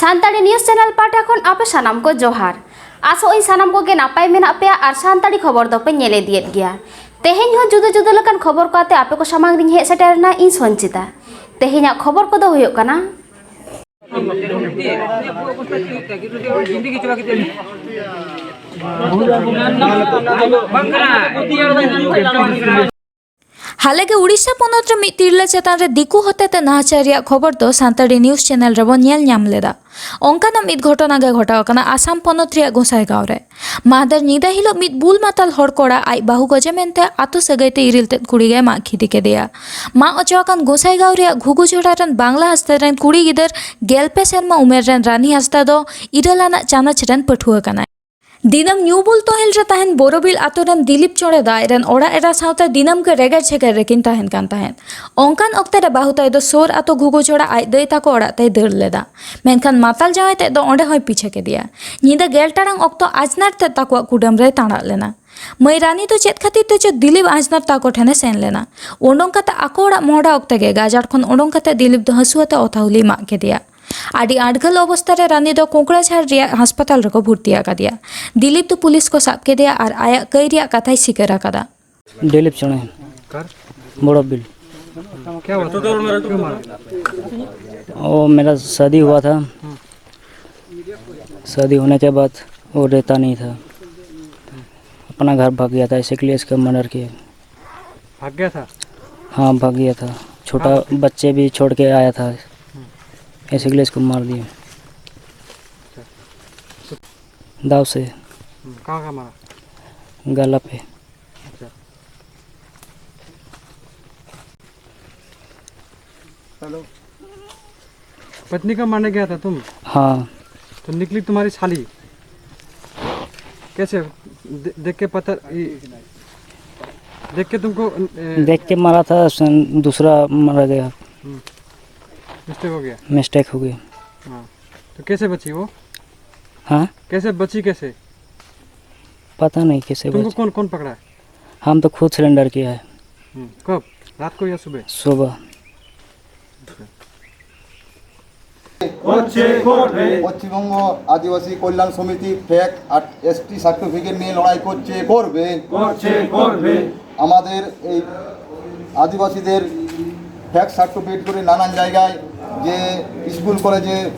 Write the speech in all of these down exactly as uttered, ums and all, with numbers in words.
Santali news channel ᱯᱟᱦᱴᱟ ᱠᱷᱚᱱ ᱟᱯᱮ ᱥᱟᱱᱟᱢ ᱠᱚ ᱡᱚᱦᱟᱨ᱾ ᱟᱥᱚᱜ ᱟᱹᱧ ᱥᱟᱱᱟᱢ ᱠᱚᱜᱮ ᱱᱟᱯᱟᱭ ᱢᱮᱱᱟᱜ ᱯᱮᱭᱟ ᱟᱨ ᱥᱟᱱᱛᱟᱲᱤ ᱠᱷᱚᱵᱚᱨ ᱫᱚᱯᱮ ᱧᱮᱞ ᱤᱫᱤᱭᱮᱫ ᱜᱮᱭᱟ᱾ ᱛᱮᱦᱮᱧ ᱦᱚᱸ ᱡᱩᱫᱟᱹ ᱡᱩᱫᱟᱹ ᱞᱮᱠᱟᱱ ᱠᱷᱚᱵᱚᱨ ᱠᱚ ᱟᱛᱮ ᱟᱯᱮ ᱠᱚ ᱥᱟᱢᱟᱝ ᱨᱤᱧ ᱦᱮᱡ ᱥᱮᱴᱮᱨ ᱮᱱᱟ ᱤᱧ ᱥᱚᱧᱪᱤᱛᱟ᱾ ᱛᱮᱦᱮᱧᱟᱜ ᱠᱷᱚᱵᱚᱨ ᱠᱚᱫᱚ ᱦᱩᱭᱩᱜ ᱠᱟᱱᱟ, ᱦᱟᱞᱮᱜᱮ ᱩᱲᱤᱥᱥᱟ ᱯᱚᱱᱚᱛ ᱨᱮ ᱢᱤᱫ ᱛᱤᱨᱞᱟᱹ ᱪᱮᱛᱟᱱ ᱨᱮ ᱫᱤᱠᱩ ᱦᱚᱛᱮᱛᱮ ᱱᱟᱦᱟᱪᱟᱨ ᱨᱮᱭᱟᱜ ᱠᱷᱚᱵᱚᱨ ᱫᱚ ᱥᱟᱱᱛᱟᱲᱤ ᱱᱤᱭᱩᱡᱽ ᱪᱮᱱᱮᱞ ᱨᱮᱵᱚᱱ ᱧᱮᱞ ᱧᱟᱢ ᱞᱮᱫᱟ᱾ ᱚᱱᱠᱟᱱᱟᱜ ᱢᱤᱫ ᱜᱷᱚᱴᱚᱱᱟ ᱜᱮ ᱜᱷᱚᱴᱟᱣ ᱟᱠᱟᱱᱟ ᱟᱥᱟᱢ ᱯᱚᱱᱚᱛ ᱨᱮᱭᱟᱜ ᱜᱚᱸᱥᱟᱭᱜᱟᱸᱣ ᱨᱮ᱾ ᱢᱟᱦᱫᱮᱨ ᱧᱤᱫᱟᱹ ᱦᱤᱞᱳᱜ ᱢᱤᱫ ᱵᱩᱞ ᱢᱟᱛᱟᱞ ᱦᱚᱲ ᱠᱚᱲᱟ ᱟᱡ ᱵᱟᱹᱦᱩ ᱜᱚᱡᱮ ᱢᱮᱱᱛᱮ ᱟᱛᱳ ᱥᱟᱹᱜᱟᱹᱭ ᱛᱮ ᱤᱨᱤᱞ ᱛᱮᱫ ᱠᱩᱲᱤ ᱜᱮ ᱢᱟᱜ ᱠᱷᱤᱫᱤ ᱠᱮᱫᱮᱭᱟ᱾ ᱢᱟᱜ ᱚᱪᱚ ᱟᱠᱟᱱ ᱜᱚᱸᱥᱟᱭᱜᱟᱸᱣ ᱨᱮᱭᱟᱜ ᱜᱷᱩᱜᱩ ᱡᱷᱚᱲᱟ ᱨᱮᱱ ᱵᱟᱝᱞᱟ ᱦᱟᱸᱥᱫᱟ ᱨᱮᱱ ᱠᱩᱲᱤ ᱜᱤᱫᱟᱹᱨ ᱜᱮᱞ ᱯᱮ ᱥᱮᱨᱢᱟ ᱩᱢᱮᱨ ᱨᱮᱱ ᱨᱟᱱᱤ ᱦᱟᱸᱥᱫᱟ ᱫᱚ ᱤᱨᱟᱹᱞ ᱟᱱᱟᱜ ᱪᱟᱱᱟᱪ ᱨᱮᱱ ᱯᱟᱹᱴᱷᱩᱣᱟᱹ ᱠᱟᱱᱟᱭ᱾ ᱫᱤᱱᱟᱹᱢ ᱧᱩ ᱵᱩᱞ ᱛᱚᱦᱮᱞ ᱨᱮ ᱛᱟᱦᱮᱱ ᱵᱳᱨᱳᱵᱤᱞ ᱟᱛᱳ ᱨᱮᱱ ᱫᱤᱞᱤᱯ ᱪᱚᱬᱮ ᱫᱚ ᱟᱡ ᱨᱮᱱ ᱚᱲᱟᱜ ᱮᱨᱟ ᱥᱟᱶᱛᱮ ᱫᱤᱱᱟᱹᱢ ᱜᱮ ᱨᱮᱜᱮᱡ ᱡᱷᱮᱜᱮᱡ ᱨᱮᱠᱤᱱ ᱛᱟᱦᱮᱱ ᱠᱟᱱ ᱛᱟᱦᱮᱸᱫ᱾ ᱚᱱᱠᱟᱱ ᱚᱠᱛᱮ ᱨᱮ ᱵᱟᱹᱦᱩ ᱛᱟᱭ ᱫᱚ ᱥᱳᱨ ᱟᱛᱳ ᱜᱷᱩᱜᱩ ᱡᱷᱚᱲᱟ ᱟᱡ ᱫᱟᱹᱭ ᱛᱟᱠᱚ ᱚᱲᱟᱜ ᱛᱮᱭ ᱫᱟᱹᱲ ᱞᱮᱫᱟ᱾ ᱢᱮᱱᱠᱷᱟᱱ ᱢᱟᱛᱟᱞ ᱡᱟᱶᱟᱭ ᱛᱮᱫ ᱫᱚ ᱚᱸᱰᱮ ᱦᱚᱸᱭ ᱯᱤᱪᱷᱟᱹ ᱠᱮᱫᱮᱭᱟ᱾ ᱧᱤᱫᱟᱹ ᱜᱮᱞ ᱴᱟᱲᱟᱝ ᱚᱠᱛᱚ ᱟᱡᱽᱱᱟᱨ ᱛᱮᱫ ᱛᱟᱠᱚᱣᱟᱜ ᱠᱩᱰᱟᱹᱢ ᱨᱮᱭ ᱛᱟᱬᱟᱜ ᱞᱮᱱᱟ᱾ ᱢᱟᱹᱭ ᱨᱟᱱᱤ ᱫᱚ ᱪᱮᱫ ᱠᱷᱟᱹᱛᱤᱨ ᱛᱮ ᱪᱚ ᱫᱤᱞᱤᱯ ᱟᱡᱽᱱᱟᱨ ᱛᱟᱠᱚ ᱴᱷᱮᱱᱮ ᱥᱮᱱ ᱞᱮᱱᱟ᱾ ᱩᱰᱩᱝ ᱠᱟᱛᱮ ᱟᱠᱚ ᱚᱲᱟᱜ ᱢᱚᱦᱰᱟ ᱚᱠᱛᱮ ᱜᱮ ᱜᱟᱡᱟᱲ ᱠᱷᱚᱱ ᱩᱰᱩᱝ ᱠᱟᱛᱮ ᱫᱤᱞᱤᱯ ᱫᱚ ᱦᱟᱹᱥᱩ ᱟᱛᱮ ᱚᱛ ᱦᱟᱹᱣᱞᱤᱭ ᱢᱟᱜ ᱠᱮᱫᱮᱭᱟ᱾ ᱟᱹᱰᱤ ᱟᱸᱴᱜᱷᱟᱹᱞ ᱚᱵᱚᱥᱛᱟ ᱨᱮ ᱨᱟᱱᱤ ᱫᱚ ᱠᱳᱠᱲᱟᱡᱷᱟᱲ ᱨᱮᱭᱟᱜ ᱦᱟᱥᱯᱟᱛᱟᱞ ᱨᱮᱠᱚ ᱵᱷᱚᱨᱛᱤ ᱟᱠᱟᱫᱮᱭᱟ᱾ ᱫᱤᱞᱤᱯ ᱫᱚ ᱯᱩᱞᱤᱥ ᱠᱚ ᱥᱟᱵ ᱠᱮᱫᱮᱭᱟ ᱟᱨ ᱟᱭᱟᱜ ᱠᱟᱹᱭ ᱨᱮᱭᱟᱜ ᱠᱟᱛᱷᱟᱭ ᱥᱤᱠᱟᱹᱨ ᱟᱠᱟᱫᱟ᱾ दिलीप चौड़े, बड़ो बिल। क्या हुआ था? क्यों मारा? वो मेरा शादी हुआ था। शादी होने के बाद वो रहता नहीं था, अपना घर भाग गया था, इसी के लिए इसका मर्डर किया। भाग गया था? हाँ, भाग गया था। छोटा हाँ। बच्चे भी छोड़ के आया था, इसी के लिए इसको मार दिया। अच्छा। दाव से। हम्म, कहाँ कहाँ मारा? गला पे। अच्छा। हेलो। पत्नी का मारने गया था तुम? हाँ। तो निकली तुम्हारी साली। कैसे? दे-, देख के पता, ई-, देख के तुमको, ए, देख के मारा था, सन-, दूसरा मारा गया। हम्म। मिस्टेक हो गया। मिस्टेक हो गया। हाँ। तो कैसे बची वो? हाँ? कैसे बची, कैसे? पता नहीं कैसे तुमको बची। कौन, कौन पकड़ा है? हम तो खुद सरेंडर किया है। हम्म, कब? रात को या सुबह? सुबह। করছে, করবে। পশ্চিমবঙ্গ আদিবাসী কল্যাণ সমিতি ফেক আর এসটি সার্টিফিকেট নিয়ে লড়াই করছে, করবে। করছে, করবে। আমাদের এই আদিবাসীদের ফেক সার্টিফিকেট করে নানান জায়গায় যে স্কুল কলেজে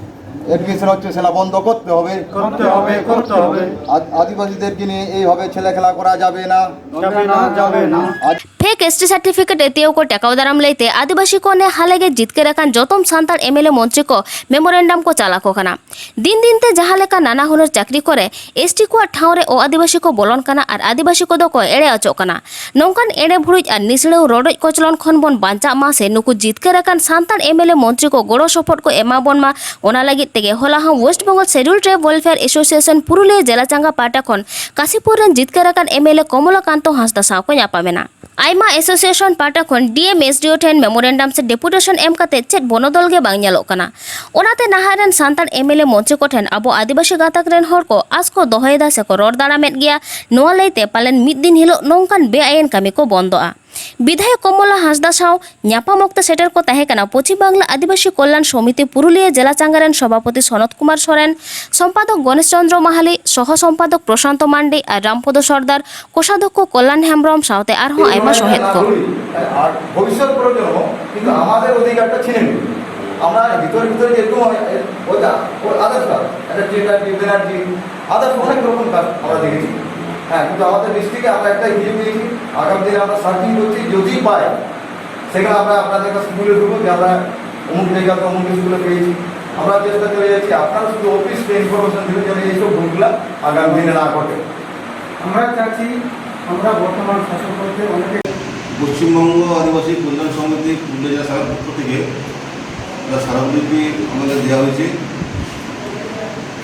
অ্যাডমিশন হচ্ছে, সেটা বন্ধ করতে হবে। করতে হবে, করতে হবে। আদ- আদিবাসীদেরকে নিয়ে এইভাবে ছেলেখেলা করা যাবে না। যাবে না, যাবে না। আজ ᱯᱷᱮᱠ ᱮᱥᱴᱤ ᱥᱟᱨᱴᱤᱯᱷᱤᱠᱮᱴ ᱮᱛᱤᱭᱟᱹᱣ ᱠᱚ ᱴᱮᱠᱟᱣ ᱫᱟᱨᱟᱢ ᱞᱟᱹᱭᱛᱮ ᱟᱹᱫᱤᱵᱟᱹᱥᱤ ᱠᱚ ᱱᱮ ᱦᱟᱞᱮ ᱜᱮ ᱡᱤᱛᱠᱟᱹᱨ ᱟᱠᱟᱱ ᱡᱚᱛᱚᱢ ᱥᱟᱱᱛᱟᱲ ᱮᱢᱮᱞᱮ ᱢᱚᱱᱛᱨᱤ ᱠᱚ ᱢᱮᱢᱳᱨᱮᱱᱰᱟᱢ ᱠᱚ ᱪᱟᱞ ᱟᱠᱚ ᱠᱟᱱᱟ᱾ ᱫᱤᱱ ᱫᱤᱱ ᱛᱮ ᱡᱟᱦᱟᱸ ᱞᱮᱠᱟ ᱱᱟᱱᱟ ᱦᱩᱱᱟᱹᱨ ᱪᱟᱹᱠᱨᱤ ᱠᱚᱨᱮ ᱮᱥᱴᱤ ᱠᱚᱣᱟᱜ ᱴᱷᱟᱶ ᱨᱮ ᱚ ᱟᱹᱫᱤᱵᱟᱹᱥᱤ ᱠᱚ ᱵᱚᱞᱚᱱ ᱠᱟᱱᱟ ᱟᱨ ᱟᱹᱫᱤᱵᱟᱹᱥᱤ ᱠᱚᱫᱚ ᱠᱚ ᱮᱲᱮ ᱚᱪᱚᱜ ᱠᱟᱱᱟ᱾ ᱱᱚᱝᱠᱟᱱ ᱮᱲᱮ ᱵᱷᱩᱲᱩᱡ ᱟᱨ ᱱᱤᱥᱲᱟᱹᱣ ᱨᱚᱰᱚᱡ ᱠᱚᱪᱞᱚᱱ ᱠᱷᱚᱱ ᱵᱚᱱ ᱵᱟᱧᱪᱟᱜ ᱢᱟ ᱥᱮ ᱱᱩᱠᱩ ᱡᱤᱛᱠᱟᱹᱨ ᱟᱠᱟᱱ ᱥᱟᱱᱛᱟᱲ ᱮᱢᱮᱞᱮ ᱢᱚᱱᱛᱨᱤ ᱠᱚ ᱜᱚᱲᱚ ᱥᱚᱯᱚᱦᱚᱫ ᱠᱚ ᱮᱢᱟ ᱵᱚᱱ ᱢᱟ, ᱚᱱᱟ ᱞᱟᱹᱜᱤᱫ ᱛᱮᱜᱮ ᱦᱚᱞᱟ ᱦᱚᱸ West Bengal schedule tribe welfare association Purulia ᱡᱮᱞᱟ ᱪᱟᱸᱜᱟ ᱯᱟᱦᱴᱟ ᱠᱷᱚᱱ ᱠᱟᱥᱤᱯᱩᱨ ᱨᱮᱱ ᱡᱤᱛᱠᱟᱹᱨ ᱟᱠᱟᱱ ᱮᱢᱮᱞᱮ ᱠᱚᱢᱚᱞᱟ ᱠᱟᱱᱛᱚ ᱦᱟᱸᱥᱫᱟ ᱥᱟᱶ ᱠᱚ ᱧᱟᱯᱟᱢ ᱮᱱᱟ᱾ ᱟᱭᱢᱟ ᱮᱥᱳᱥᱤᱭᱮᱥᱚᱱ ᱯᱟᱦᱴᱟ ᱠᱷᱚᱱ ᱰᱤ ᱮᱢ ᱮᱥ ᱰᱤ ᱳ ᱴᱷᱮᱱ ᱢᱮᱢᱳᱨᱮᱱᱰᱟᱢ ᱥᱮ ᱰᱮᱯᱩᱴᱮᱥᱚᱱ ᱮᱢ ᱠᱟᱛᱮ ᱪᱮᱫ ᱵᱚᱱᱚᱫᱚᱞ ᱜᱮ ᱵᱟᱝ ᱧᱮᱞᱚᱜ ᱠᱟᱱᱟ᱾ ᱚᱱᱟᱛᱮ ᱱᱟᱦᱟᱜ ᱨᱮᱱ ᱥᱟᱱᱛᱟᱲ ᱮᱢᱮᱞᱮ ᱢᱚᱱᱛᱨᱤ ᱠᱚᱴᱷᱮᱱ ᱟᱵᱚ ᱟᱹᱫᱤᱵᱟᱹᱥᱤ ᱜᱟᱛᱟᱠ ᱨᱮᱱ ᱦᱚᱲ ᱠᱚ ᱟᱸᱥ ᱠᱚ ᱫᱚᱦᱚᱭᱮᱫᱟ ᱥᱮᱠᱚ ᱨᱚᱲ ᱫᱟᱲᱟᱢᱮᱫ ᱜᱮᱭᱟ, ᱱᱚᱣᱟ ᱞᱟᱹᱭᱛᱮ ᱯᱟᱞᱮᱱ ᱢᱤᱫ ᱫᱤᱱ ᱦᱤᱞᱳᱜ ᱱᱚᱝᱠᱟᱱ ᱵᱮᱟᱭᱤᱱ ᱠᱟᱹᱢᱤ ᱠᱚ ᱵᱚᱱᱫᱚᱜᱼᱟ᱾ ᱵᱤᱫᱷᱟᱭᱚᱠ ᱠᱚᱢᱚᱞᱟ ᱦᱟᱸᱥᱫᱟ ᱥᱟᱶ ᱧᱟᱯᱟᱢ ᱚᱠᱛᱮ ᱥᱮᱴᱮᱨ ᱠᱚ ᱛᱟᱦᱮᱸ ᱠᱟᱱᱟ ᱯᱚᱪᱷᱤᱢ ᱵᱟᱝᱞᱟ ᱟᱹᱫᱤᱵᱟᱹᱥᱤ ᱠᱚᱞᱭᱟᱱ ᱥᱚᱢᱤᱛᱤ ᱯᱩᱨᱩᱞᱤᱭᱟᱹ ᱡᱮᱞᱟ ᱪᱟᱸᱜᱟ ᱨᱮᱱ ᱥᱚᱵᱷᱟᱯᱚᱛᱤ ᱥᱚᱱᱚᱛ ᱠᱩᱢᱟᱨ ᱥᱚᱨᱮᱱ, ᱥᱚᱢᱯᱟᱫᱚᱠ ᱜᱚᱱᱮᱥ ᱪᱚᱸᱫᱽᱨᱚ ᱢᱟᱦᱟᱞᱤ, ᱥᱚᱦᱚ ᱥᱚᱢᱯᱟᱫᱚᱠ ᱯᱨᱚᱥᱟᱱᱛᱚ ᱢᱟᱱᱰᱤ ᱟᱨ ᱨᱟᱢᱯᱚᱫᱚ ᱥᱚᱨᱫᱟᱨ, ᱠᱳᱥᱟᱫᱷᱚᱠᱠᱷᱚ ᱠᱚᱞᱭᱟᱱ ᱦᱮᱢᱵᱨᱚᱢ ᱥᱟᱶᱛᱮ ᱟᱨᱦᱚᱸ ᱟᱭᱢᱟ ᱥᱚᱦᱮᱫ ᱠᱚ᱾ আর ভবিষ্যৎ প্রজন্ম কিন্তু আমাদের অধিকারটা ছিনিয়ে নেবে। আমরা ভিতরে ভিতরে যেরকম হয়, ওই দা- ওই আদার্স কাজ, একটা টেন্ডার, ব্যানার্জি, আদার্স অনেক রকম কাজ আমরা দেখেছি। হ্যাঁ, কিন্তু আমাদের ডিস্ট্রিক্টে আমরা একটাই অভিযোগ পেয়েছি, আগামী দিনে আমরা সার্চিং করছি, যদি পাই সেখানে আমরা আপনাদের কাছে তুলে ধরবো যে আমরা অমুক জায়গাতে অমুক স্কুলে পেয়েছি। আমরা চেষ্টা করে যাচ্ছি, আপনারা শুধু অফিসকে ইনফরমেশন দেবেন যেন এইসব ভুলগুলো আগামী দিনে না ঘটে। আমরা চাচ্ছি, আমরা বর্তমান শাসক বলতে অনেকে পশ্চিমবঙ্গ আদিবাসী কল্যাণ সমিতি পুরুলিয়া জেলা শাখার পক্ষ থেকে একটা স্মারকলিপি আমাদের দেওয়া হয়েছে।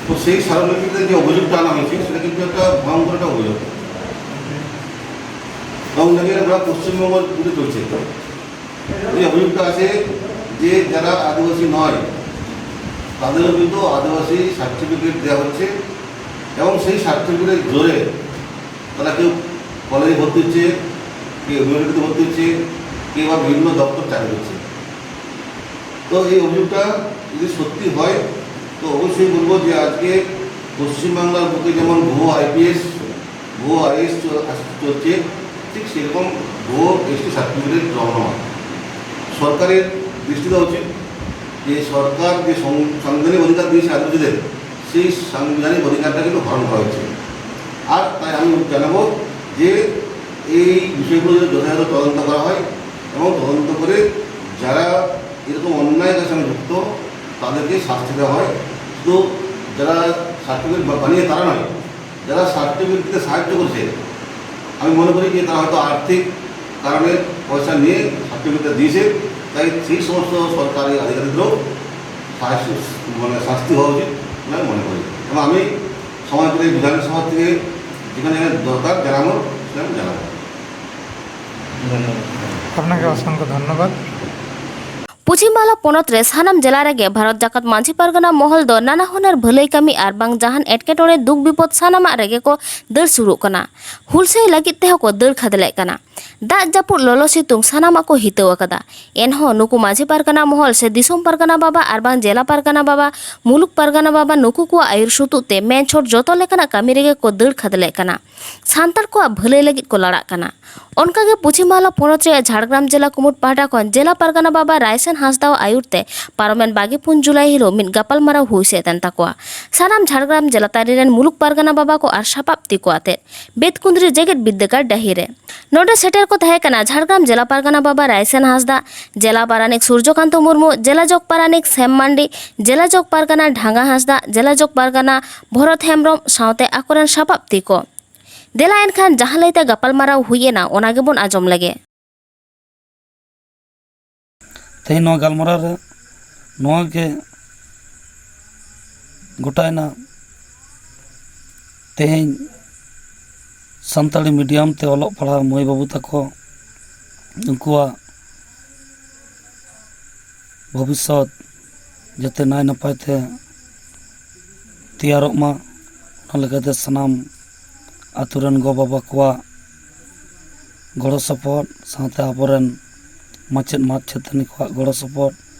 তো সেই স্মারকলিপিতে যে অভিযোগটা আনা হয়েছে, সেটা কিন্তু একটা ভয়ঙ্কর একটা অভিযোগ। এবং দেখেন, আমরা পশ্চিমবঙ্গ পুলিশ চলছে, যে অভিযোগটা আছে যে যারা আদিবাসী নয়, তাদেরও কিন্তু আদিবাসী সার্টিফিকেট দেওয়া হচ্ছে এবং সেই সার্টিফিকেটের জোরে তারা কেউ কলেজে ভর্তি হচ্ছে, কেউ ইউনিভার্সিটিতে ভর্তি হচ্ছে, কেউ বা বিভিন্ন দপ্তর চাকরি করছে। তো এই অভিযোগটা যদি সত্যি হয়, তো অবশ্যই বলবো যে আজকে পশ্চিমবাংলার বুকে যেমন ভুয়ো আইপিএস, ভুয়ো আইএস চলছে, ঠিক সেরকম ভুয়ো এসটি সার্টিফিকেট জমা নেওয়া। সরকারের দৃষ্টি দেওয়া উচিত যে সরকার যে সং- সাংবিধানিক অধিকার দিয়েছে আদিবাসীদের, সেই সাংবিধানিক অধিকারটা কিন্তু হরণ করা হচ্ছে। আর তাই আমি জানাবো যে এই বিষয়গুলো যেন যথাযথ তদন্ত করা হয় এবং তদন্ত করে যারা এরকম অন্যায়ের সঙ্গে যুক্ত, তাদেরকে শাস্তি দেওয়া হয়। শুধু যারা সার্টিফিকেট বানিয়ে তারা নয়, যারা সার্টিফিকেট দিতে সাহায্য করেছে, আমি মনে করি যে তারা হয়তো আর্থিক কারণে পয়সা নিয়ে সার্টিফিকেটটা দিয়েছে, তাই সেই সমস্ত সরকারি আধিকারিকদেরও শাস্তি, মানে শাস্তি হওয়া উচিত বলে আমি মনে করি। এবং আমি সময় পেলে বিধানসভা থেকে যেখানে যেখানে দরকার জানানোর, সেটা আমি জানাবো। আপনাকে অসংখ্য ধন্যবাদ। ᱯᱚᱪᱷᱤᱢ ᱵᱟᱝᱞᱟ ᱯᱚᱱᱚᱛ ᱨᱮ ᱥᱟᱱᱟᱢ ᱡᱮᱞᱟ ᱨᱮᱜᱮ ᱵᱷᱟᱨᱚᱛ ᱡᱟᱠᱟᱛ ᱢᱟᱹᱡᱷᱤ ᱯᱟᱨᱜᱟᱱᱟ ᱢᱚᱦᱚᱞ ᱫᱚ ᱱᱟᱱᱟ ᱦᱩᱱᱟᱹᱨ ᱵᱷᱟᱹᱞᱟᱹᱭ ᱠᱟᱹᱢᱤ ᱟᱨ ᱵᱟᱝ ᱡᱟᱦᱟᱱ ᱮᱴᱠᱮᱴᱚᱬᱮ ᱫᱩᱠ ᱵᱤᱯᱚᱫ ᱥᱟᱱᱟᱢᱟᱜ ᱨᱮᱜᱮ ᱠᱚ ᱫᱟᱹᱲ ᱥᱩᱨᱩᱜ ᱠᱟᱱᱟ᱾ ᱦᱩᱞᱥᱟᱹᱭ ᱞᱟᱹᱜᱤᱫ ᱛᱮᱦᱚᱸ ᱠᱚ ᱫᱟᱹᱲ ᱠᱷᱟᱫᱽᱞᱮᱜ ᱠᱟᱱᱟ᱾ ᱫᱟᱜ ᱡᱟᱹᱯᱩᱫ ᱞᱚᱞᱚ ᱥᱤᱛᱩᱝ ᱥᱟᱱᱟᱢᱟᱜ ᱠᱚ ᱦᱤᱛᱟᱹᱣ ᱟᱠᱟᱫᱟ᱾ ᱮᱱᱦᱚᱸ ᱱᱩᱠᱩ ᱢᱟᱹᱡᱷᱤ ᱯᱟᱨᱜᱟᱱᱟ ᱢᱚᱦᱚᱞ ᱥᱮ ᱫᱤᱥᱚᱢ ᱯᱟᱨᱜᱟᱱᱟ ᱵᱟᱵᱟ ᱟᱨ ᱵᱟᱝ ᱡᱮᱞᱟ ᱯᱟᱨᱜᱟᱱᱟ ᱵᱟᱵᱟ, ᱢᱩᱞᱩᱠ ᱯᱟᱨᱜᱟᱱᱟ ᱵᱟᱵᱟ ᱱᱩᱠᱩ ᱠᱚᱣᱟᱜ ᱟᱹᱭᱩᱨ ᱥᱩᱛᱩᱜ ᱛᱮ ᱢᱮᱱ ᱪᱷᱚᱴ ᱡᱚᱛᱚ ᱞᱮᱠᱟᱱᱟᱜ ᱠᱟᱹᱢᱤ ᱨᱮᱜᱮ ᱠᱚ ᱫᱟᱹᱲ ᱠᱷᱟᱫᱽᱞᱮᱜ ᱠᱟᱱᱟ᱾ ᱥᱟᱱᱛᱟᱲ ᱠᱚᱣᱟᱜ ᱵᱷᱟᱹᱞᱟᱹᱭ ᱞᱟᱹᱜᱤᱫ ᱠᱚ ᱞᱟᱲᱟᱜ ᱠᱟᱱᱟ᱾ ᱚᱱᱠᱟᱜᱮ ᱯᱚᱪᱷᱤᱢ ᱵᱟᱝᱞᱟ ᱯᱚᱱᱚᱛ ᱨᱮᱭᱟᱜ ᱡᱷᱟᱲᱜᱨᱟᱢ ᱡᱮᱞᱟ ᱠᱩᱢᱩᱴ ᱯᱟᱦᱴᱟ ᱠᱷᱚᱱ ᱡᱮᱞᱟ ᱯᱟᱨᱜᱟᱱᱟ ᱵᱟᱵᱟ ᱨᱟᱭᱥᱟᱱ ᱦᱟᱸᱥᱫᱟᱣᱟᱜ ᱟᱹᱭᱩᱨ ᱛᱮ ᱯᱟᱨᱚᱢᱮᱱ ᱵᱟᱜᱮ ᱯᱩᱱ ᱡᱩᱞᱟᱭ ᱦᱤᱞᱳᱜ ᱢᱤᱫ ᱜᱟᱯᱟᱞᱢᱟᱨᱟᱣ ᱦᱩᱭ ᱥᱮᱫ ᱮᱱ ᱛᱟᱠᱚᱣᱟ ᱥᱟᱱᱟᱢ ᱡᱷᱟᱲᱜᱨᱟᱢ ᱡᱮᱞᱟ ᱛᱟᱹᱨᱤ ᱨᱮᱱ ᱢᱩᱞᱩᱠ ᱯᱟᱨᱜᱟᱱᱟ ᱵᱟᱵᱟ ᱠᱚ ᱟᱨ ᱥᱟᱯᱟᱵ ᱛᱤ ᱠᱚ ᱟᱛᱮᱫ ᱵᱮᱛᱠᱩᱸᱫᱽᱨᱤ ᱡᱮᱜᱮᱛ ᱵᱤᱨᱫᱟᱹᱜᱟᱲ ᱰᱟᱹᱦᱤ ᱨᱮ᱾ ᱱᱚᱰᱮ ᱥᱮᱴᱮᱨ ᱠᱚ ᱛᱟᱦᱮᱸ ᱠᱟᱱᱟ ᱡᱷᱟᱲᱜᱨᱟᱢ ᱡᱮᱞᱟ ᱯᱟᱨᱜᱟᱱᱟ ᱵᱟᱵᱟ ᱨᱟᱭᱥᱟᱱ ᱦᱟᱸᱥᱫᱟ, ᱡᱮᱞᱟ ᱯᱟᱨᱟᱱᱤᱠ ᱥᱩᱨᱡᱚᱠᱟᱱᱛᱚ ᱢᱩᱨᱢᱩ, ᱡᱮᱞᱟ ᱡᱚᱜᱽ ᱯᱟᱨᱟᱱᱤᱠ ᱥᱮᱢ ᱢᱟᱱᱰᱤ, ᱡᱮᱞᱟ ᱡᱚᱜᱽ ᱯᱟᱨᱜᱟᱱᱟ ᱰᱷᱟᱸᱜᱟ ᱦᱟᱸᱥᱫᱟ, ᱡᱮᱞᱟ ᱡᱚᱜᱽ ᱯᱟᱨᱜᱟᱱᱟ ᱵᱷᱚᱨᱚᱛ ᱦᱮᱢᱵᱨᱚᱢ ᱥᱟᱶᱛᱮ ᱟᱠᱚᱨᱮᱱ ᱥᱟᱯᱟᱵ ᱛᱤ ᱠᱚ᱾ ᱫᱮᱞᱟ ᱮᱱᱠᱷᱟᱱ ᱡᱟᱦᱟᱸ ᱞᱟᱹᱭᱛᱮ ᱜᱟᱯᱟᱞᱢᱟᱨᱟᱣ ᱦᱩᱭ ᱮᱱᱟ, ᱚᱱᱟ ᱜᱮᱵᱚᱱ ᱟᱸᱡᱚᱢ ᱞᱮᱜᱮ᱾ ᱛᱮᱦᱮᱧ ᱱᱚᱣᱟ ᱜᱟᱞᱢᱟᱨᱟᱣ ᱨᱮ ᱱᱚᱣᱟ ᱜᱮ ᱜᱚᱴᱟᱭᱮᱱᱟ, ᱛᱮᱦᱮᱧ ᱥᱟᱱᱛᱟᱲᱤ ᱢᱤᱰᱤᱭᱟᱢ ᱛᱮ ᱚᱞᱚᱜ ᱯᱟᱲᱦᱟᱣ ᱢᱟᱹᱭ ᱵᱟᱹᱵᱩ ᱛᱟᱠᱚ, ᱩᱱᱠᱩᱣᱟᱜ ᱵᱷᱚᱵᱤᱥᱥᱚᱛ ᱡᱟᱛᱮ ᱱᱟᱭ ᱱᱟᱯᱟᱭ ᱛᱮ ᱛᱮᱭᱟᱨᱚᱜ ᱢᱟ, ᱚᱱᱟ ᱞᱮᱠᱟᱛᱮ ᱥᱟᱱᱟᱢ ᱟᱛᱳ ᱨᱮᱱ ᱜᱚ ᱵᱟᱵᱟ ᱠᱚᱣᱟᱜ ᱜᱚᱲᱚ ᱥᱚᱯᱚᱦᱚᱫ ᱥᱟᱶᱛᱮ ᱟᱵᱚᱨᱮᱱ ᱢᱟᱪᱮᱫ ᱢᱟᱪᱮᱛᱟᱹᱱᱤ ᱠᱚᱣᱟᱜ ᱜᱚᱲᱚ ᱥᱚᱯᱚᱦᱚᱫ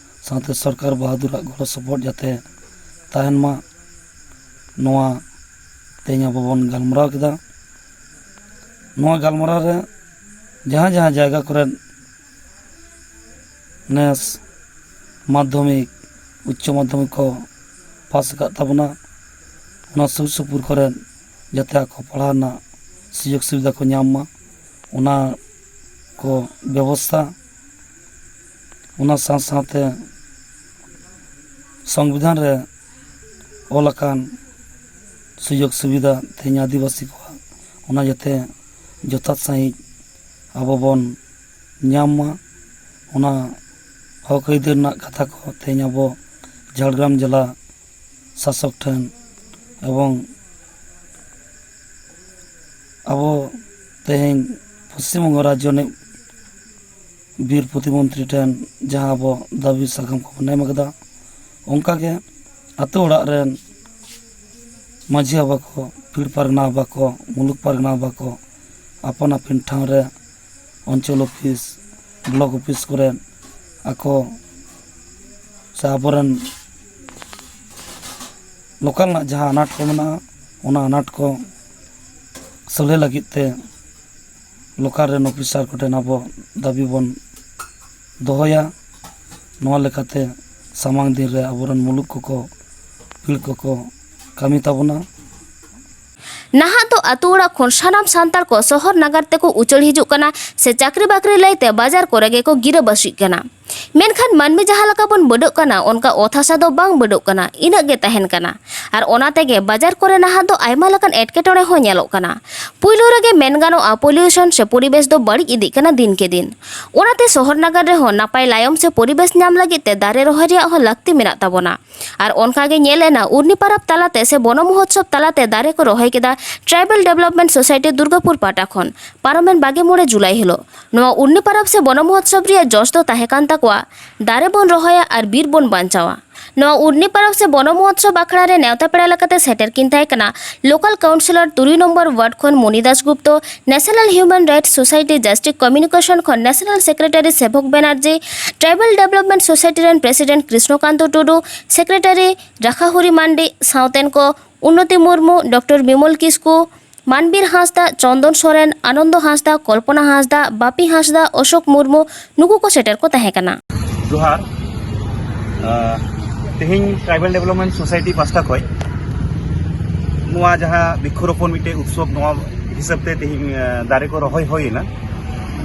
ᱥᱟᱶᱛᱮ ᱥᱚᱨᱠᱟᱨ ᱵᱟᱦᱟᱫᱩᱨᱟᱜ ᱜᱚᱲᱚ ᱥᱚᱯᱚᱦᱚᱫ ᱡᱟᱛᱮ ᱛᱟᱦᱮᱱ ᱢᱟ, ᱱᱚᱣᱟ ᱛᱮᱦᱮᱧ ᱟᱵᱚ ᱵᱚᱱ ᱜᱟᱞᱢᱟᱨᱟᱣ ᱠᱮᱫᱟ᱾ ᱱᱚᱣᱟ ᱜᱟᱞᱢᱟᱨᱟᱣ ᱨᱮ ᱡᱟᱦᱟᱸ ᱡᱟᱦᱟᱸ ᱡᱟᱭᱜᱟ ᱠᱚᱨᱮ ᱱᱮᱥ ᱢᱟᱫᱽᱫᱷᱚᱢᱤᱠ, ᱩᱪᱪᱚ ᱢᱟᱫᱽᱫᱷᱚᱢᱤᱠ ᱠᱚ ᱯᱟᱥ ᱟᱠᱟᱫ ᱛᱟᱵᱚᱱᱟ, ᱚᱱᱟ ᱥᱩᱨ ᱥᱩᱯᱩᱨ ᱠᱚᱨᱮ ᱡᱟᱛᱮ ᱟᱠᱚ ᱯᱟᱲᱦᱟᱣ ᱨᱮᱱᱟᱜ ᱥᱩᱡᱳᱜᱽ ᱥᱩᱵᱤᱫᱷᱟ ᱠᱚ ᱧᱟᱢ ᱢᱟ, ᱚᱱᱟ ᱠᱚ ᱵᱮᱵᱚᱥᱛᱷᱟ᱾ ᱚᱱᱟ ᱥᱟᱶ ᱥᱟᱶᱛᱮ ᱥᱚᱝᱵᱤᱫᱷᱟᱱ ᱨᱮ ᱚᱞ ᱟᱠᱟᱱ ᱥᱩᱡᱳᱜᱽ ᱥᱩᱵᱤᱫᱷᱟ ᱛᱮᱦᱮᱧ ᱟᱹᱫᱤᱵᱟᱹᱥᱤ ᱠᱚᱣᱟᱜ, ᱚᱱᱟ ᱡᱟᱛᱮ ᱡᱚᱛᱷᱟᱛ ᱥᱟᱺᱦᱤᱡ ᱟᱵᱚ ᱵᱚᱱ ᱧᱟᱢ ᱢᱟ, ᱚᱱᱟ ᱦᱚᱠ ᱟᱹᱭᱫᱟᱹᱨ ᱨᱮᱱᱟᱜ ᱠᱟᱛᱷᱟ ᱠᱚ ᱛᱮᱦᱮᱧ ᱟᱵᱚ ᱡᱷᱟᱲᱜᱨᱟᱢ ᱡᱮᱞᱟ ᱥᱟᱥᱚᱠ ᱴᱷᱮᱱ ᱮᱵᱚᱝ ᱟᱵᱚ ᱛᱮᱦᱮᱧ ᱯᱚᱥᱪᱤᱢ ᱵᱚᱝᱜᱚ ᱨᱟᱡᱽᱡᱚ ᱨᱤᱱᱤᱡ ᱵᱤᱨ ᱯᱨᱚᱛᱤᱢᱚᱱᱛᱨᱤ ᱴᱷᱮᱱ ᱡᱟᱦᱟᱸ ᱟᱵᱚ ᱫᱟᱹᱵᱤ ᱥᱟᱠᱟᱢ ᱠᱚᱵᱚᱱ ᱮᱢ ᱟᱠᱟᱫᱟ, ᱚᱱᱠᱟᱜᱮ ᱟᱛᱳ ᱚᱲᱟᱜ ᱨᱮᱱ ᱢᱟᱹᱡᱷᱤ ᱵᱟᱵᱟ ᱠᱚ, ᱯᱤᱲ ᱯᱟᱨᱜᱟᱱᱟ ᱵᱟᱵᱟ ᱠᱚ, ᱢᱩᱞᱩᱠ ᱯᱟᱨᱜᱟᱱᱟ ᱵᱟᱵᱟ ᱠᱚ ᱟᱯᱟᱱ ᱟᱹᱯᱤᱱ ᱴᱷᱟᱶ ᱨᱮ ᱚᱧᱪᱚᱞ ᱚᱯᱷᱤᱥ, ᱵᱞᱚᱠ ᱚᱯᱷᱤᱥ ᱠᱚᱨᱮ ᱟᱠᱚ ᱥᱮ ᱟᱵᱚᱨᱮᱱ ᱞᱳᱠᱟᱞ ᱨᱮᱱᱟᱜ ᱡᱟᱦᱟᱸ ᱟᱱᱟᱴ ᱠᱚ ᱢᱮᱱᱟᱜᱼᱟ, ᱚᱱᱟ ᱟᱱᱟᱴ ᱠᱚ ᱥᱚᱞᱦᱮ ᱞᱟᱹᱜᱤᱫ ᱛᱮ ᱞᱳᱠᱟᱞ ᱨᱮᱱ ᱚᱯᱷᱤᱥᱟᱨ ᱠᱚᱴᱷᱮᱱ ᱟᱵᱚ ᱫᱟᱹᱵᱤ ᱵᱚᱱ ᱫᱚᱦᱚᱭᱟ᱾ ᱱᱚᱣᱟ ᱞᱮᱠᱟᱛᱮ ᱥᱟᱢᱟᱝ ᱫᱤᱱ ᱨᱮ ᱟᱵᱚᱨᱮᱱ ᱢᱩᱞᱩᱠ ᱠᱚᱠᱚ, ᱯᱤᱲ ᱠᱚᱠᱚ ᱠᱟᱹᱢᱤ ᱛᱟᱵᱚᱱᱟ᱾ ᱱᱟᱦᱟᱜ ᱫᱚ ᱟᱛᱳ ᱚᱲᱟᱜ ᱠᱷᱚᱱ ᱥᱟᱱᱟᱢ ᱥᱟᱱᱛᱟᱲ ᱠᱚ ᱥᱚᱦᱚᱨ ᱱᱟᱜᱟᱨ ᱛᱮᱠᱚ ᱩᱪᱟᱹᱲ ᱦᱤᱡᱩᱜ ᱠᱟᱱᱟ ᱥᱮ ᱪᱟᱹᱠᱨᱤ ᱵᱟᱹᱠᱨᱤ ᱞᱟᱹᱭᱛᱮ ᱵᱟᱡᱟᱨ ᱠᱚᱨᱮ ᱜᱮᱠᱚ ᱜᱤᱨᱟᱹᱵᱟᱹᱥᱤᱜ ᱠᱟᱱᱟ᱾ ᱢᱮᱱᱠᱷᱟᱱ ᱢᱟᱹᱱᱢᱤ ᱡᱟᱦᱟᱸ ᱞᱮᱠᱟ ᱵᱚᱱ ᱵᱟᱹᱰᱚᱜ ᱠᱟᱱᱟ, ᱚᱱᱠᱟ ᱚᱛ ᱦᱟᱥᱟ ᱫᱚ ᱵᱟᱝ ᱵᱟᱹᱰᱚᱜ ᱠᱟᱱᱟ, ᱤᱱᱟᱹᱜ ᱜᱮ ᱛᱟᱦᱮᱱ ᱠᱟᱱᱟ᱾ ᱟᱨ ᱚᱱᱟ ᱛᱮᱜᱮ ᱵᱟᱡᱟᱨ ᱠᱚᱨᱮ ᱱᱟᱦᱟᱜ ᱫᱚ ᱟᱭᱢᱟ ᱞᱮᱠᱟᱱ ᱮᱴᱠᱮᱴᱚᱬᱮ ᱦᱚᱸ ᱧᱮᱞᱚᱜ ᱠᱟᱱᱟ᱾ ᱯᱩᱭᱞᱩ ᱨᱮᱜᱮ ᱢᱮᱱ ᱜᱟᱱᱚᱜᱼᱟ, ᱯᱚᱞᱤᱭᱩᱥᱚᱱ ᱥᱮ ᱯᱚᱨᱤᱵᱮᱥ ᱫᱚ ᱵᱟᱹᱲᱤᱡ ᱤᱫᱤᱜ ᱠᱟᱱᱟ ᱫᱤᱱ ᱠᱮ ᱫᱤᱱ᱾ ᱚᱱᱟᱛᱮ ᱥᱚᱦᱚᱨ ᱱᱟᱜᱟᱨ ᱨᱮᱦᱚᱸ ᱱᱟᱯᱟᱭ ᱞᱟᱭᱚᱢ ᱥᱮ ᱯᱚᱨᱤᱵᱮᱥ ᱧᱟᱢ ᱞᱟᱹᱜᱤᱫ ᱛᱮ ᱫᱟᱨᱮ ᱨᱚᱦᱚᱭ ᱨᱮᱭᱟᱜ ᱦᱚᱸ ᱞᱟᱹᱠᱛᱤ ᱢᱮᱱᱟᱜ ᱛᱟᱵᱚᱱᱟ᱾ ᱟᱨ ᱚᱱᱠᱟ ᱜᱮ ᱧᱮᱞ ᱮᱱᱟ, ᱩᱨᱱᱤ ᱯᱟᱨᱟᱵᱽ ᱛᱟᱞᱟᱛᱮ ᱥᱮ ᱵᱚᱱᱚ ᱢᱚᱦᱳᱛᱥᱚᱵᱽ ᱛᱟᱞᱟᱛᱮ ᱫᱟᱨᱮ ᱠᱚ ᱨᱚᱦᱚᱭ ᱠᱮᱫᱟ ᱴᱨᱟᱭᱵᱟᱞ ᱰᱮᱵᱷᱞᱚᱯᱢᱮᱱᱴ ᱥᱳᱥᱟᱭᱴᱤ ᱫᱩᱨᱜᱟᱯᱩᱨ ᱯᱟᱦᱴᱟ ᱠᱷᱚᱱ ᱯᱟᱨᱚᱢᱮᱱ ᱵᱟᱜᱮ ᱢᱚᱬᱮ ᱡᱩᱞᱟᱭ ᱦᱤᱞᱳᱜ᱾ ᱱᱚᱣᱟ ᱩᱨᱱᱤ ᱯᱟᱨᱟᱵᱽ ᱥᱮ ᱵᱚᱱᱚ ᱢᱚᱦᱳᱛᱥᱚᱵᱽ ᱨᱮᱭᱟᱜ ᱡᱚᱥ ᱫᱚ ᱛᱟᱦᱮᱸ ᱠᱟᱱ ᱛᱟᱠᱚᱣᱟ ᱫᱟᱨᱮ ᱵᱚᱱ ᱨᱚᱦᱚᱭᱟ ᱟᱨ ᱵᱤᱨ ᱵᱚᱱ ᱵᱟᱧᱪᱟᱣᱟ᱾ ᱱᱚᱣᱟ ᱩᱨᱱᱤ ᱯᱚᱨᱚᱵᱽ ᱥᱮ ᱵᱚᱱᱚ ᱢᱚᱦᱚᱛᱥᱚᱵ ᱟᱠᱷᱲᱟ ᱨᱮ ᱱᱮᱣᱛᱟ ᱯᱮᱲᱟ ᱞᱮᱠᱟᱛᱮ ᱥᱮᱴᱮᱨ ᱠᱤᱱ ᱛᱟᱦᱮᱸ ᱠᱟᱱᱟ ᱞᱳᱠᱟᱞ ᱠᱟᱣᱩᱱᱥᱤᱞᱚᱨ ᱛᱩᱨᱩᱭ ᱱᱚᱢᱵᱚᱨ ᱣᱟᱨᱰ ᱠᱷᱚᱱ Moni Das Gupta, national human rights society district communication ᱠᱷᱚᱱ national secretary Sebak Banerjee, tribal development society ᱨᱮᱱ ᱯᱨᱮᱥᱤᱰᱮᱱᱴ ᱠᱨᱤᱥᱱᱚᱠᱟᱱᱛᱚ ᱴᱩᱰᱩ, ᱥᱮᱠᱨᱮᱴᱟᱨᱤ ᱨᱟᱠᱷᱟᱦᱩᱨᱤ ᱢᱟᱱᱰᱤ, ᱥᱟᱶᱛᱮᱱ ᱠᱚ ᱩᱱᱱᱚᱛᱤ ᱢᱩᱨᱢᱩ, ᱰᱚᱠᱴᱚᱨ ᱵᱤᱢᱚᱞ ᱠᱤᱥᱠᱩ, ᱢᱟᱱᱵᱤᱨ ᱦᱟᱸᱥᱫᱟ, ᱪᱚᱱᱫᱚᱱ ᱥᱚᱨᱮᱱ, ᱟᱱᱚᱱᱫᱚ ᱦᱟᱸᱥᱫᱟ, ᱠᱚᱞᱯᱚᱱᱟ ᱦᱟᱸᱥᱫᱟ, ᱵᱟᱯᱤ ᱦᱟᱸᱥᱫᱟ, ᱚᱥᱳᱠ ᱢᱩᱨᱢᱩ, ᱱᱩᱠᱩ ᱠᱚ ᱥᱮᱴᱮᱨ ᱠᱚ ᱛᱟᱦᱮᱸ ᱠᱟᱱᱟ᱾ ᱡᱚᱦᱟᱨ᱾ ᱟᱸ, ᱛᱮᱦᱮᱧ ᱴᱨᱟᱭᱵᱟᱞ ᱰᱮᱵᱷᱞᱚᱯᱢᱮᱱᱴ ᱥᱳᱥᱟᱭᱴᱤ ᱯᱟᱥᱴᱟ ᱠᱷᱚᱱ ᱱᱚᱣᱟ ᱡᱟᱦᱟᱸ ᱵᱤᱠᱠᱷᱚᱨᱳᱯᱚᱱ ᱢᱤᱫᱴᱮᱡ ᱩᱛᱥᱚᱵ, ᱱᱚᱣᱟ ᱦᱤᱥᱟᱹᱵ ᱛᱮ ᱛᱮᱦᱮᱧ, ᱟᱸ, ᱫᱟᱨᱮ ᱠᱚ ᱨᱚᱦᱚᱭ ᱦᱩᱭᱮᱱᱟ᱾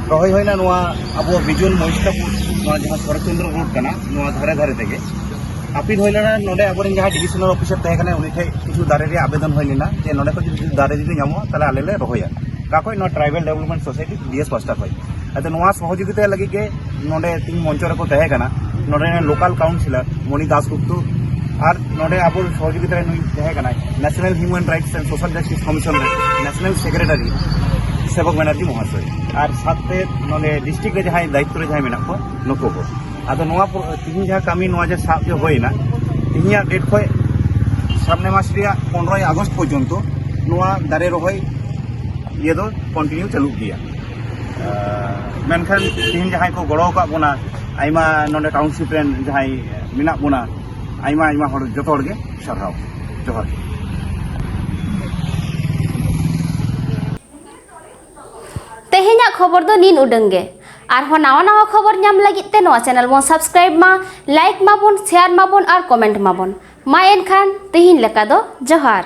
ᱨᱚᱦᱚᱭ ᱦᱩᱭᱱᱟ ᱱᱚᱣᱟ ᱟᱵᱚ ᱵᱤᱡᱚᱱ ᱢᱚᱦᱤᱥᱴᱟᱯᱩᱨ, ᱱᱚᱣᱟ ᱡᱟᱦᱟᱸ ᱥᱚᱨᱚᱛᱪᱚᱱᱫᱨᱚ ᱨᱳᱰ ᱠᱟᱱᱟ, ᱱᱚᱣᱟ ᱫᱷᱟᱨᱮ ᱫᱷᱟᱨᱮ ᱛᱮᱜᱮ᱾ ᱟᱯᱤᱞ ᱦᱩᱭ ᱞᱮᱱᱟ, ᱱᱚᱰᱮ ᱟᱵᱚᱨᱮᱱ ᱡᱟᱦᱟᱸ ᱰᱤᱵᱷᱤᱡᱚᱱᱟᱞ ᱚᱯᱷᱤᱥᱟᱨ ᱛᱟᱦᱮᱸ ᱠᱟᱱᱟ, ᱩᱱᱤ ᱴᱷᱮᱱ ᱠᱤᱪᱷᱩ ᱫᱟᱨᱮ ᱨᱮᱭᱟᱜ ᱟᱵᱮᱫᱚᱱ ᱦᱩᱭ ᱞᱮᱱᱟ ᱡᱮ ᱱᱚᱰᱮ ᱠᱷᱚᱱ ᱡᱩᱫᱤ ᱫᱟᱨᱮ ᱡᱩᱫᱤ ᱧᱟᱢᱚᱜᱼᱟ, ᱛᱟᱦᱚᱞᱮ ᱟᱞᱮ ᱞᱮ ᱨᱚᱦᱚᱭᱟ᱾ ᱚᱠᱟ ᱠᱷᱚᱱ? ᱱᱚᱣᱟ tribal development society, D S ᱯᱟᱥᱴᱟ ᱠᱷᱚᱱ᱾ ᱟᱫᱚ ᱱᱚᱣᱟ ᱥᱚᱦᱚᱡᱳᱜᱤᱛᱟ ᱞᱟᱹᱜᱤᱫ ᱜᱮ ᱱᱚᱰᱮ ᱛᱤᱦᱤᱧ ᱢᱚᱧᱪᱚ ᱨᱮᱠᱚ ᱛᱟᱦᱮᱸ ᱠᱟᱱᱟ ᱱᱚᱰᱮ ᱨᱮᱱ ᱞᱳᱠᱟᱞ ᱠᱟᱣᱩᱱᱥᱤᱞᱟᱨ ᱢᱚᱱᱤ ᱫᱟᱥ ᱜᱩᱯᱛᱚ, ᱟᱨ ᱱᱚᱰᱮ ᱟᱵᱚ ᱥᱚᱦᱚᱡᱳᱜᱤᱛᱟ ᱨᱮ ᱱᱩᱭ ᱛᱟᱦᱮᱸ ᱠᱟᱱᱟᱭ national human rights and social justice commission ᱨᱮ ᱱᱮᱥᱱᱟᱞ ᱥᱮᱠᱨᱮᱴᱟᱨᱤ ᱥᱮᱵᱚᱠ ᱵᱮᱱᱟᱨᱡᱤ ᱢᱚᱦᱟᱥᱚᱭ, ᱟᱨ ᱥᱟᱛᱮ ᱱᱚᱰᱮ ᱰᱤᱥᱴᱨᱤᱠᱴ ᱨᱮ ᱡᱟᱦᱟᱸᱭ ᱫᱟᱭᱤᱛᱛᱚ ᱨᱮ ᱡᱟᱦᱟᱸᱭ ᱢᱮᱱᱟᱜ ᱠᱚᱣᱟ, ᱱᱩᱠᱩ ᱠᱚ᱾ ᱟᱫᱚ ᱱᱚᱣᱟ ᱯᱚ-, ᱛᱤᱦᱤᱧ ᱡᱟᱦᱟᱸ ᱠᱟᱹᱢᱤ, ᱱᱚᱣᱟ ᱡᱮ ᱥᱟᱵ ᱡᱮ ᱦᱩᱭᱮᱱᱟ, ᱛᱤᱦᱤᱧᱟᱜ ᱰᱮᱴ ᱠᱷᱚᱱ ᱥᱟᱢᱱᱮ ᱢᱟᱥ ᱨᱮᱭᱟᱜ ᱯᱚᱱᱨᱚᱭ ᱟᱜᱚᱥᱴ ᱯᱚᱨᱡᱚᱱᱛᱚ ᱱᱚᱣᱟ ᱫᱟᱨᱮ ᱨᱚᱦᱚᱭ ᱤᱭᱟᱹ ᱫᱚ ᱠᱚᱱᱴᱤᱱᱤᱭᱩ ᱪᱟᱹᱞᱩᱜ ᱜᱮᱭᱟ᱾ ᱟᱨ ᱢᱮᱱᱠᱷᱟᱱ ᱛᱤᱦᱤᱧ ᱡᱟᱦᱟᱸᱭ ᱠᱚ ᱜᱚᱲᱚ ᱟᱠᱟᱫ ᱵᱚᱱᱟ, ᱟᱭᱢᱟ ᱱᱚᱰᱮ ᱴᱟᱣᱩᱱᱥᱤᱯ ᱨᱮᱱ ᱡᱟᱦᱟᱸᱭ ᱢᱮᱱᱟᱜ ᱵᱚᱱᱟ, ᱟᱭᱢᱟ ᱟᱭᱢᱟ ᱦᱚᱲ, ᱡᱚᱛᱚ ᱦᱚᱲ ᱜᱮ ᱥᱟᱨᱦᱟᱣ᱾ ᱡᱚᱦᱟᱨ ᱜᱮ᱾ ᱛᱮᱦᱮᱧᱟᱜ ᱠᱷᱚᱵᱚᱨ ᱫᱚ ᱱᱤᱱ ᱩᱰᱟᱹᱝ ᱜᱮ᱾ ᱟᱨᱦᱚᱸ ᱱᱟᱣᱟ ᱱᱟᱣᱟ ᱠᱷᱚᱵᱚᱨ ᱧᱟᱢ ᱞᱟᱹᱜᱤᱫ ᱛᱮ ᱱᱚᱣᱟ ᱪᱮᱱᱮᱞ ᱵᱚᱱ ᱥᱟᱵᱥᱠᱨᱟᱭᱤᱵ ᱢᱟ, ᱞᱟᱭᱤᱠ ᱢᱟᱵᱚᱱ, ᱥᱮᱭᱟᱨ ᱢᱟᱵᱚᱱ ᱟᱨ ᱠᱚᱢᱮᱱᱴ ᱢᱟᱵᱚᱱ᱾ ᱢᱟ ᱮᱱᱠᱷᱟᱱ ᱛᱮᱦᱮᱧ ᱞᱮᱠᱟ ᱫᱚ ᱡᱚᱦᱟᱨ᱾